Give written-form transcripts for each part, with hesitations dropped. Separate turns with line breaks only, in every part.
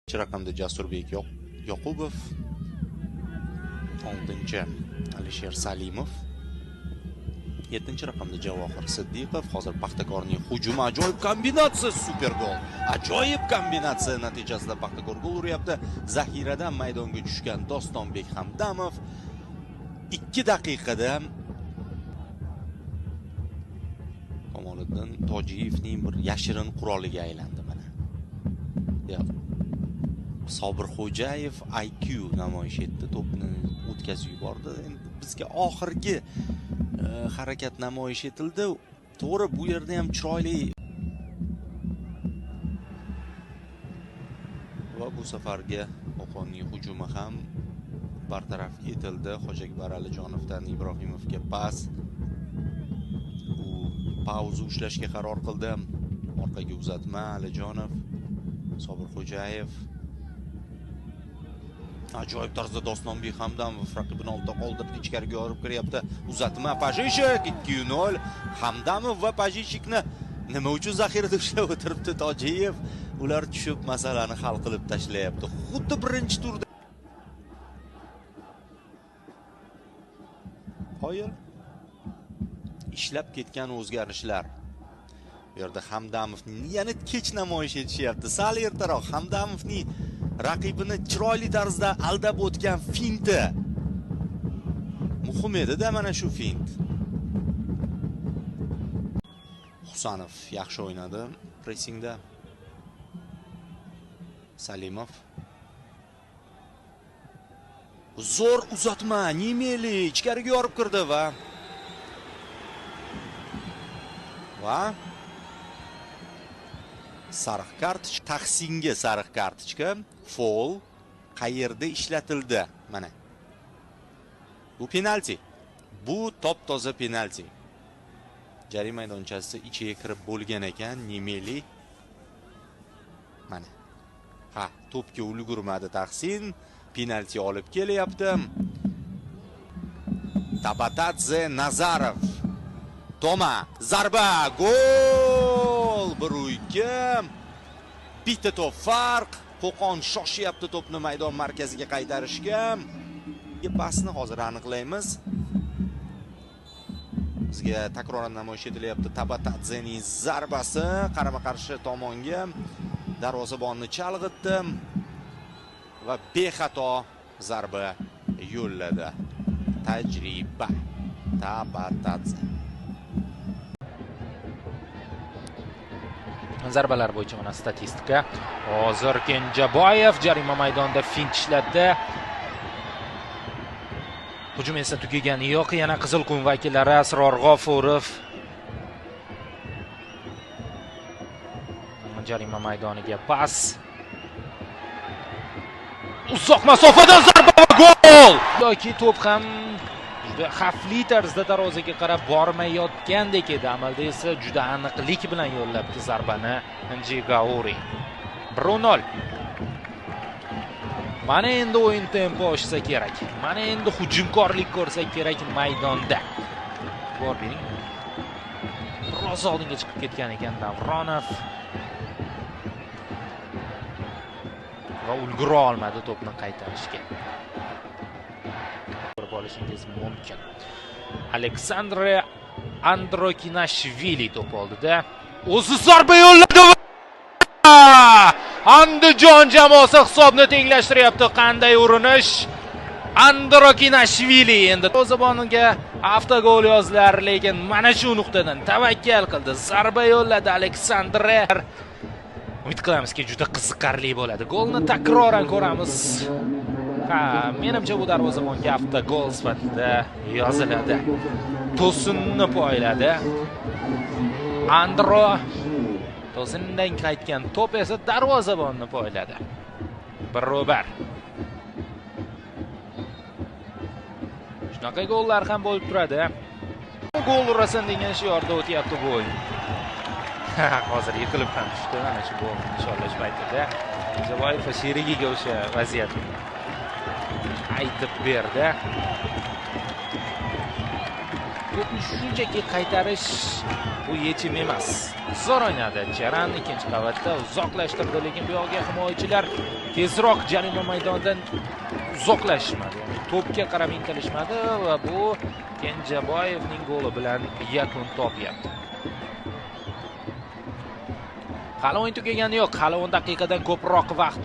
Raqamda Jasurbek Yoqubov, 6-chi Alisher Salimov, 7-raqamda Javohir Siddiqov. Hozir Paxtakorning hujumi, ajoyib kombinatsiya, super gol. Ajoyib kombinatsiya natijasida Paxtakor gol uryapti. Zaxiradan maydonga tushgan Dostonbek Hamdamov 2 daqiqada Kamoliddin Tojiyevning bir yashirin quroliga aylandi mana. Sobir Xo'jayev IQ namoyish etdi, to'pni o'tkazib yubordi. Endi bizga oxirgi harakat namoyish etildi. To'g'ri, bu yerda ham chiroyli va bu safargi Qo'qonning hujumi ham bartaraf etildi. Hojiakbar Alijonovdan Ibrohimovga pas. U pauza ushlashga qaror qildi. Orqaga uzatma, Alijonov, Sobir Xo'jayev. Ajoyib tarzda Dostonbek Hamdamov raqibini oldida qoldirdi, ichkariga yorib kiryapti. Uzatma, Pajishek 2-0. Hamdamov va Pajishekni nima uchun zaxirada ushlab o'tiribdi Tojiyev? Ular tushib masalani hal qilib tashlayapti. Xuddi birinchi turda. Qoyil ishlab ketgan o'zgarishlar. Bu yerda Hamdamovni yana kech namoyish etishyapti. Sal ertaroq Hamdamovning raqibini chiroyli tarzda aldab o'tgan finti muhim edi-da, mana shu fint. Husanov yaxshi o'ynadi pressingda. Salimov. Zo'r uzatma, Nimeli ichkariga yorib kirdi va sariq kartochka, Tahsinga sariq kartochka, foul qayerda ishlatildi? Mana. Bu penalti. Bu top-toza penalti. Jarima maydonchasi ichiga kirib bo'lgan ekan Nimeli. Mana. Ha, to'pga ulgurmadi Tahsin. Penalti olib kelyapti. Tabatadze, Nazarov. Toma, zarba, gol! 1-2. Bitta to'p farq. Qo'qon shoshyapti to'pni maydon markaziga qaytarishga. Pasni hozir aniqlaymiz. Bizga takroran namoyish etilyapti Tabatadzening zarbasi qarama-qarshi tomonga, darvozabonni chalg'itdi va bexato zarba yo'lladi. Tajriba Tabatadze.
Zarbalar bo'yicha mana statistika. Hozir Kenjaboyev jarima maydonida fint ishlatdi. Hujum esa tugagani yo'q. Yana Qizilqum vakillari Asror G'ofurov jarima maydoniga pas. Uzoq masofadan zarba va gol! Yoki to'p ham juda xavfli tarzda darvozaga qarab bormayotgandek edi. Amalda esa juda aniqlik bilan yo'llabdi zarbani Njigauri. 1-0. Mana endi o'yin tempi oshsa kerak. Mana endi hujumkorlik ko'rsak kerak maydonda. Bor bering. Biroz oldinga chiqib ketgan ekan Davronov. Va ulgura olmadi to'pni qaytarishga. Ko'rib olishingiz mumkin. Aleksandr Androkinashvili to'p oldida. O'zi zarba yo'lladi. Andijon jamoasi hisobni tenglashtiryapti. Qanday urinish? Androkinashvili endi darvozaboniga avtogol yozilar, lekin mana shu nuqtadan tavakkal qildi. Zarba yo'lladi Aleksandr. Umid qilamizki, juda qiziqarli bo'ladi. Golni takroran ko'ramiz. Ha, menimcha bu darvozabonga avtogol sifatida yoziladi. To'sinni poyladi. Andro to'sindan qaytgan to'p esa darvozabonni poyladi. 1-1. Shunaqa gollar ham bo'lib turadi. Gol urasan degan shiorda o'tyapti bu o'yin. Hozir yiqilib ham tushdi mana shu golni nishonlash paytida. Kenjaboyev sherigiga o'sha vaziyatni aytib berdi. To'pni shunchaki qaytarish bu yechim emas. Zo'r o'ynadi Charan, ikkinchi qavatda uzoqlashtirdi, lekin bu yoqga himoyachilar tezroq jarima maydonidan uzoqlashmadi. Ya'ni to'pga qarab intilishmadi va bu Kenjaboyevning goli bilan yakun topyapti. Hali o'yin tugagani yo'q, hali 10 daqiqadan ko'proq vaqt.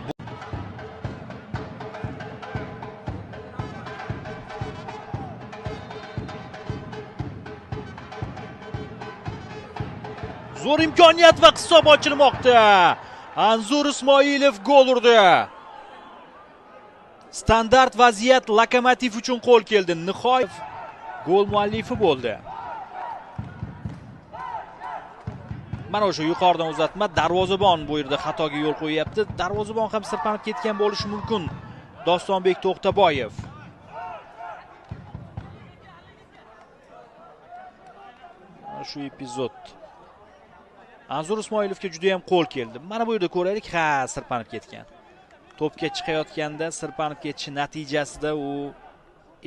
Zo'r imkoniyat va hisob ochilmoqda. Anzur Ismoilov gol urdi. Standart vaziyat Lokomotiv uchun qo'l keldi. Nihoyat gol muallifi bo'ldi. Mana o'sha yuqoridan uzatma, darvozabon bu yerda xatoga yo'l qo'yapti. Darvozabon ham sirpanib ketgan bo'lishi mumkin. Dostonbek To'xtaboyev. Mana shu epizod Anzur Ismoilovga juda ham qo'l keldi. Mana bu yerda ko'raylik, ha, sirpanib ketgan. To'pga chiqayotganda sirpanib ketishi natijasida u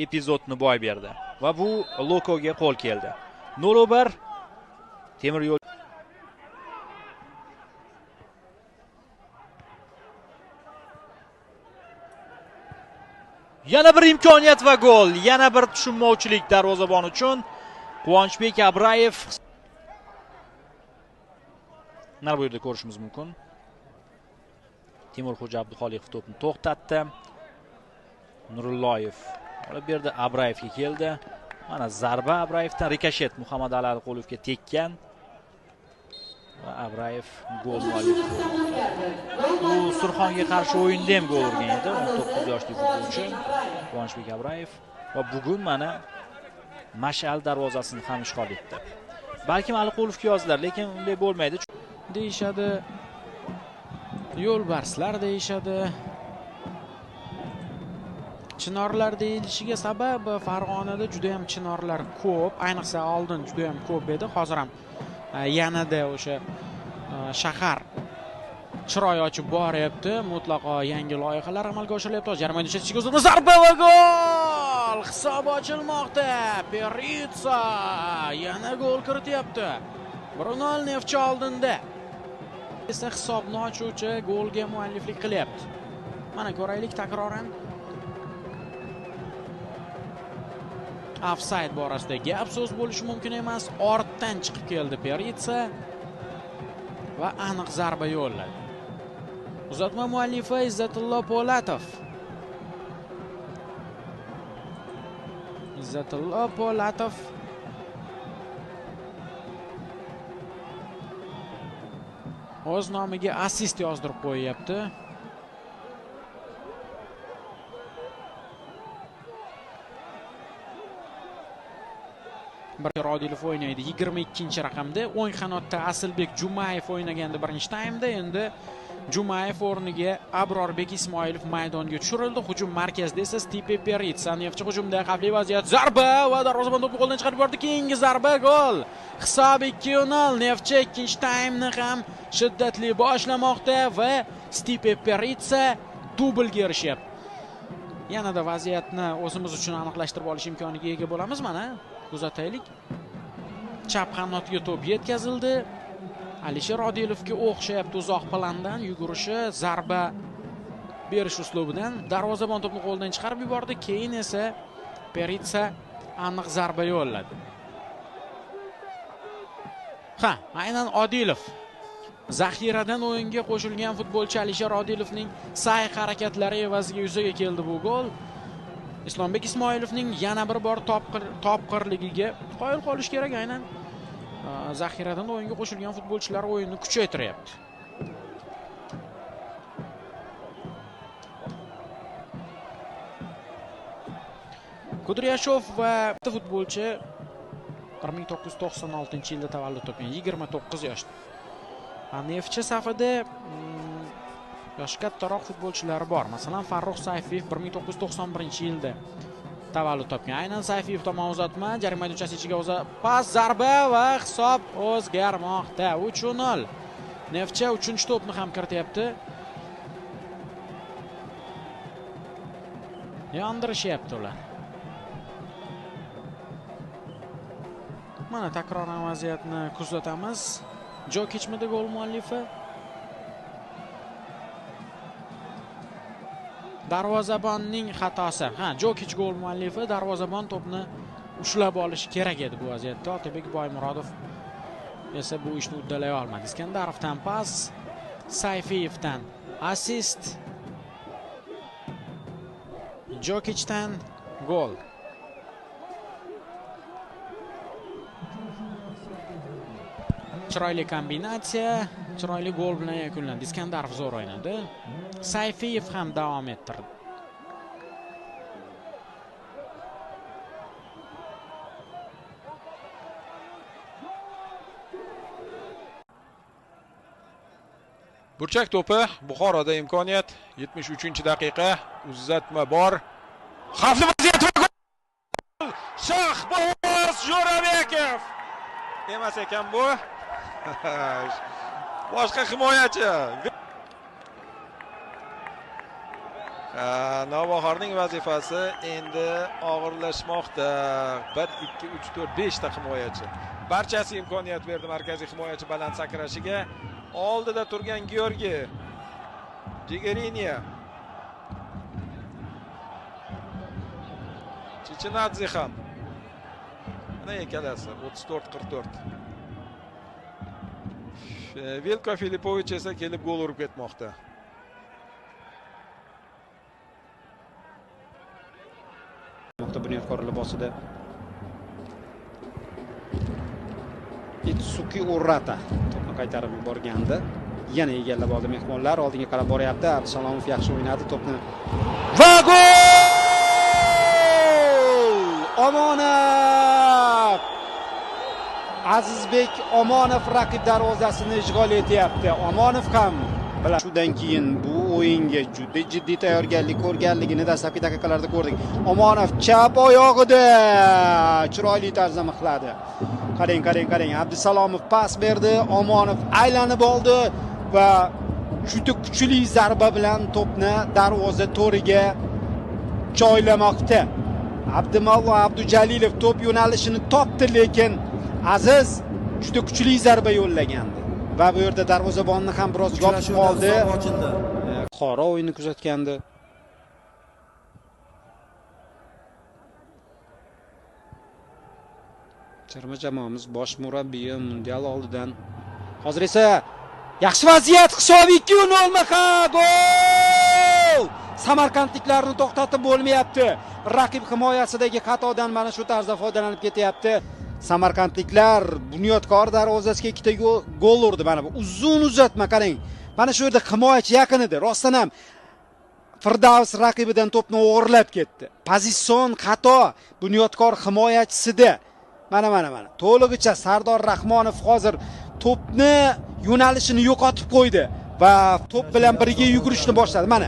epizodni boy berdi va bu Lokoga qo'l keldi. 0-1 Temir yo'l. Yana bir imkoniyat va gol. Yana bir tushunmovchilik darvozabon uchun. Quvonchbek Abrayev. Mana bu yerda ko'rishimiz mumkin. Timurxo'ja Abduxoliqov to'pni to'xtatdi. Nurulloyev olib berdi, Abrayevga keldi. Mana zarba Abrayevdan, rikoshet Muhammad Ali Aliqulovga tekkan. Va Abrayev gol muallifi bo'ldi. U Surxonga qarshi o'yinda ham gol urgan edi, 19 yoshli futbolchi Quvonchbek Abrayev va bugun mana Mash'al darvozasini ham ishg'ol etdi. Balkim Aliqulovga yozilar, lekin unday bo'lmaydi.
Deyishadi, yo'lbarslar deyishadi. Chinorlar deyilishiga sabab Farg'onada juda ham chinorlar ko'p, ayniqsa oldin juda ham ko'p edi. Hozir ham yanada o'sha shahar chiroy ochib boryapti. Mutlaqo yangi loyihalar amalga oshirilyapti. Jarima maydonchasiga uzatma, zarba va gol! Hisob ochilmoqda. Peritsa yana gol kirityapti. 1-0 Neftchi oldinda. Esa hisobni ochuvchi golga mualliflik qilyapti. Mana ko'raylik takroran. Ofsayd borasida gap so'z bo'lishi mumkin emas. Ortdan chiqib keldi Peritsa va aniq zarba yo'lladi. Uzatma muallifi Izzatullo Po'latov. Izzatullo Po'latov o'z nomiga assist yozdirib qo'yyapti. Bir Odilov o'ynaydi 22-raqamda. O'ng qanotda Asilbek Jumayev o'ynagandi birinchi taymda. Endi Jumayev o'rniga Abrorbek Ismoilov maydonga tushirildi. Hujum markazida esa Stipe Peritsa. Neftchi hujumda xavfli vaziyat, zarba va darvozabon to'pni qo'ldan chiqarib yubordi. Keyingi zarba, gol. Hisob 2-0. Neftchi ikkinchi taymni ham shiddatli boshlamoqda va Stipe Peritsa dublga erishyapti. Yanada vaziyatni o'zimiz uchun aniqlashtirib olish imkoniga ega bo'lamiz. Mana kuzataylik. Chap qanotga to'p yetkazildi. Alisher Odilovga o'xshayapti uzoq plandan yugurishi, zarba berish uslubidan darvozabon to'pni qo'ldan chiqarib yubordi. Keyin esa Peritsa aniq zarba yo'lladi. Ha, aynan Odilov. Zaxiradan o'yinga qo'shilgan futbolchi Alisher Odilovning sa'y harakatlari evaziga yuzaga keldi bu gol. Islombek Ismoilovning yana bir bor topqirligiga qoyil qolish kerak. Aynan zaxiradan o'yinga qo'shilgan futbolchilar o'yinni kuchaytiryapti. Kudryashov va futbolchi 1996-yilda tavallud topgan, 29 yoshda. Neftchi safida yoshi kattaroq futbolchilar bor. Masalan, Farruh Sayfiyev 1991-yilda tavallud topgan. Aynan Sayfiyev tomon uzatma, jarima maydonchasi ichiga pas, zarba va hisob o'zgarmoqda. 3-0. Neftchi 3-to'pni ham kirityapti. Yondirishyapti ular. Mana takroran vaziyatni kuzatamiz. Jokichmidi gol muallifi? Darvozabonning xatosi. Ha, Jokich gol muallifi, darvozabon to'pni ushlab olishi kerak edi bu vaziyatda. Otabek Boymurodov esa bu ishni uddalay olmadi. Iskandarovdan pas, Sayfiyevdan assist, Jokichdan gol. Chiroyli kombinatsiya, chiroyli gol bilan yakunlandi. Iskandarov zo'r o'ynadi. Sayfiyev ham davom ettirdi.
Burchak to'pi Buxoroda imkoniyat. 73-daqiqa, uzatma bor. Xavfli vaziyat va gol! Shahboz Jo'rabekov. Emas ekan bu. Boshqa himoyachi. Navbahorning vazifasi endi og'irlashmoqda. 1 2 3 4 5 ta himoyachi. Barchasi imkoniyat berdi markaziy himoyachi baland sakrashiga. Oldida turgan Georgi Jigeriniya. Chichinadze ham. Mana ikkalasi 34-44. Vilko Filipovich esa kelib gol urib ketmoqda.
Bunyodkor libosida Itsuki Urata to'pni qaytarib yuborgandi. Yana egallab oldi mehmonlar. Oldinga qarab boryapti. Abdusalomov yaxshi o'ynadi to'pni. Va gol! Omonov! Azizbek Omonov raqib darvozasini ishg'ol etyapti. Omonov ham bilan shundan keyin bu o'yinga juda jiddiy tayyorgarlik ko'rganligini dastlabki daqiqalarda ko'rdik. Omonov chap oyog'ida chiroyli tarzda mixladi. Qarang, qarang, qarang. Abdusalomov pas berdi, Omonov aylanib oldi va juda kuchli zarba bilan to'pni darvoza to'riga joylamoqda. Abdumavlo Abdujalilov to'p yo'nalishini topdi, lekin Aziz juda kuchli zarba yo'llagandi. Va bu yerda darvozabonni ham biroz yopib qoldi. Buxoro o'yinni kuzatgandi. Terma jamoamiz bosh murabbiyi mundial oldidan. Hozir esa yaxshi vaziyat, hisob 2-0 maha gol! Samarqandliklarni to'xtatib bo'lmayapti. Raqib himoyasidagi xatodan mana shu tarzda foydalanib ketyapti. Samarqandliklar Bunyodkor darvozasiga ikkita gol urdi. Mana bu uzun uzatma, qarang. Mana shu yerda himoyachi yaqin edi. Rostdan ham Firdavs raqibidan to'pni o'g'irlab ketdi. Pozitsion xato Bunyodkor himoyachisida. Mana mana mana. To'lig'icha Sardor Rahmonov hozir to'pni yo'nalishini yo'qotib qo'ydi va to'p bilan birga yugurishni boshladi. Mana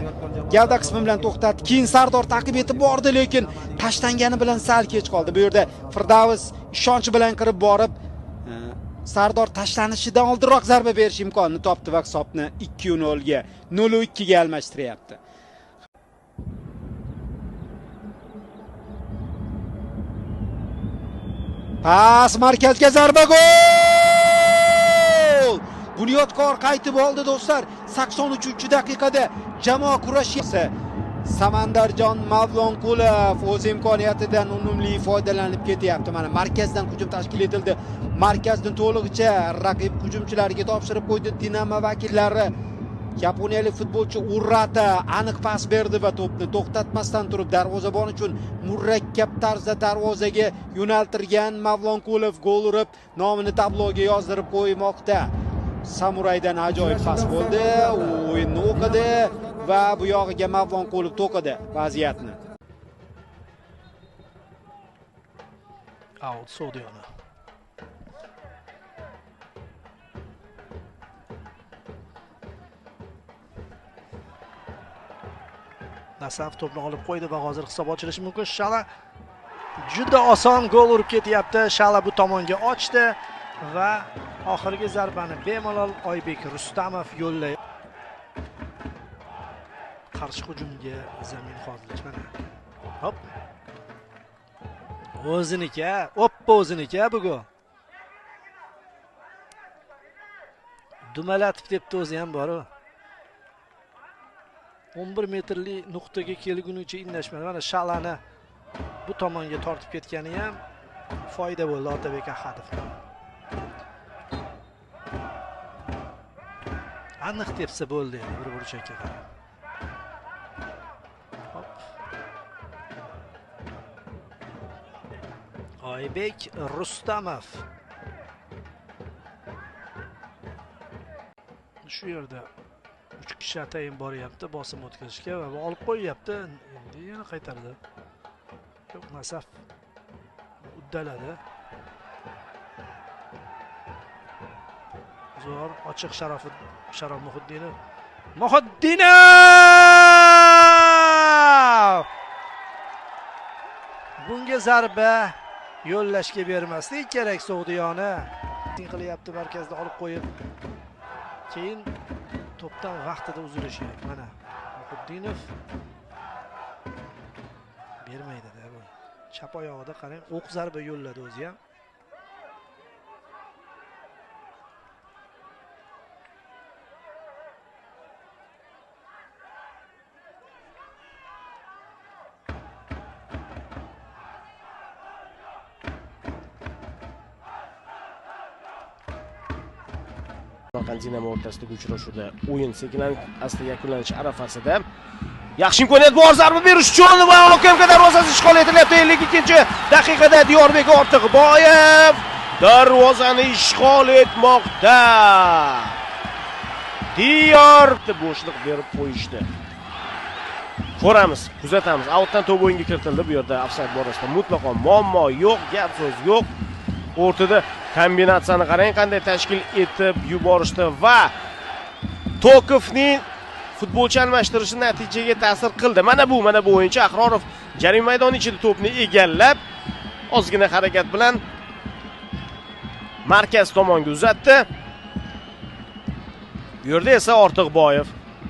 gavda qismi bilan to'xtatdi. Keyin Sardor ta'qib etib bordi, lekin tashlangani bilan sal kech qoldi. Bu yerda Firdavs ishonchi bilan kirib borib, Sardor tashlanishidan oldinroq zarba berish imkonini topdi va hisobni 2-0 ga 0-2 ga almashtiryapti. Pas markazga zarba, gol! Bunyodkor qaytib oldi do'stlar. 83-daqiqada jamoa kurashchisi Samandarjon Mavlonqulov o'z imkoniyatidan unumli foydalanib ketyapti. Mana markazdan hujum tashkil etildi. Markazni to'lig'icha raqib hujumchilariga topshirib qo'ydi Dinamo vakillari. Yaponiyalik futbolchi Urata aniq pas berdi va to'pni to'xtatmasdan turib darvozabon uchun murakkab tarzda darvozaga yo'naltirgan Mavlonqulov gol urib, nomini tabloga yozdirib qo'ymoqda. Samuraydan ajoyib pas bo'ldi, u o'yinni o'qidi va bu yog'iga Mavlonqulov to'qidi vaziyatni.
Out Sog'diyona. Nasaf to'pni olib qo'ydi va hozir hisob ochilishi mumkin. Shala juda oson gol urib ketyapti. Shala bu tomonga ochdi va oxirgi zarbani bemalol Oybek Rustamov yo'llay. Qarshi hujumga zamin hozirlash mana. Hop. O'ziniki, oppa o'ziniki bu gol. Dumalatib debdi o'zi ham bor-u. 11 metrli nuqtaga kelgunicha indashmadi. Mana Shalani bu tomonga tortib ketgani ham foyda bo'ldi Otabek Ahadov. Aniq tepsa bo'ldi endi bir burchakka qarab. Hop. Oybek Rustamov. Shu yerda 3 kishi atayin boryapti bosim o'tkazishga va olib qo'yyapti. Endi yana qaytardi. Yo'q, Nasaf uddaladi. Zo'r ochiq Sharof Muhiddinov. Muhiddinov! Bunga zarba yo'llashga bermaslik kerak So'g'diyoni. Qilyapti markazda olib qo'yib. Keyin to'pdan vaqtida uzilish kerak. Mana Muhiddinov bermaydi-da bu. Chap oyog'ida qarang, o'q zarba yo'lladi o'zi ham.
Dinamo o'rtasidagi uchrashuvda o'yin sekin asta yakunlanish arafasida. Yaxshi imkoniyat bor zarba berish uchun va OKMK darvozasi ishg'ol etilyapti. 52-daqiqada Diyorbek Ortiqboyev darvozani ishg'ol etmoqda. Diyor bo'shliq berib qo'yishdi. Ko'ramiz, kuzatamiz. Outdan to'p o'yinga kiritildi. Bu yerda ofsayd borasida mutlaqo muammo yo'q, gap so'z yo'q. O'rtada kombinatsiyani qarang qanday tashkil etib yuborishdi va Tokovning futbolchi almashtirishi natijaga ta'sir qildi. Mana bu o'yinchi Ahrorov jarima maydoni ichida to'pni egallab, ozgina harakat bilan markaz tomonga uzatdi. Bu yerda esa Ortiqboyev